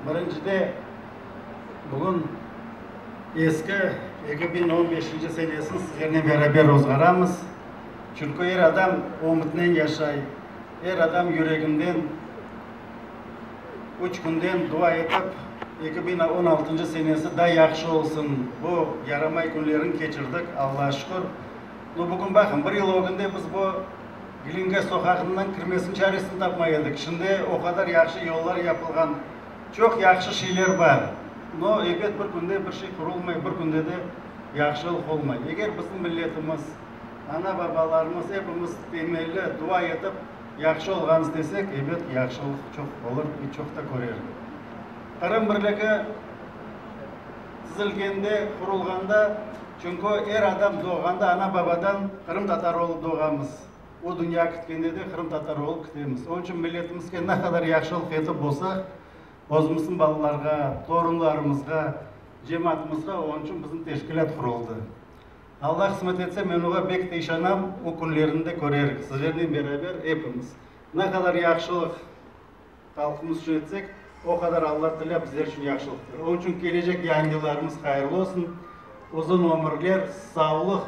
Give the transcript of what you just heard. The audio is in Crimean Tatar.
Birincide, bugün eski 2015-nci senesini sizlernen beraber ozğaramız. Çünki er adam ümütnen yaşay, er adam yüreginden üç künden dua etip, 2016-ncı senesi da yahşı olsun, bu yaramay künlerini keçirdik, Allağa şükür. No, bugün baqıñ, bir yıl ögünde biz bu Glinka soqağından kirmesiniñ çaresini tapmay edik. Şimdi o qadar yahşı yollar yapılğan, çoq yahşı şeyler bar. No, ebet, bir künde bir şey qurulmay, bir künde de yahşılıq olmay. Eger bizim milletimiz, ana-babalarımız, epimiz temelli dua etip, yahşı olğanı istesek, ebet, yahşılıq çoq olur ve çoq da körerik. Qırım birligi tizilgende, qurulğanda, Çünki er adam doğğanda ana-babadan qırımtatar olıp doğamız, o dünya kitkende de qırımtatar olıp kitemiz. Onıñ içün milletimizge ne qadar yahşılıq etip bolsaq, özümizniñ balalarğa, torunlarımızğa, cemaatımızğa, onıñ içün bizim teşkilât quruldı. Alla qısmet etse, men oğa bek te işanam, o künlerini de körerik sizlernen beraber epimiz. Ne qadar yahşılıq Halqımız içün etsek, o qadar Alla Taalâ bizler içün yahşılıqtır. Onıñ içün kelecek yañı yıllarımız hayırlı olsun, uzun ömürler, savlıq.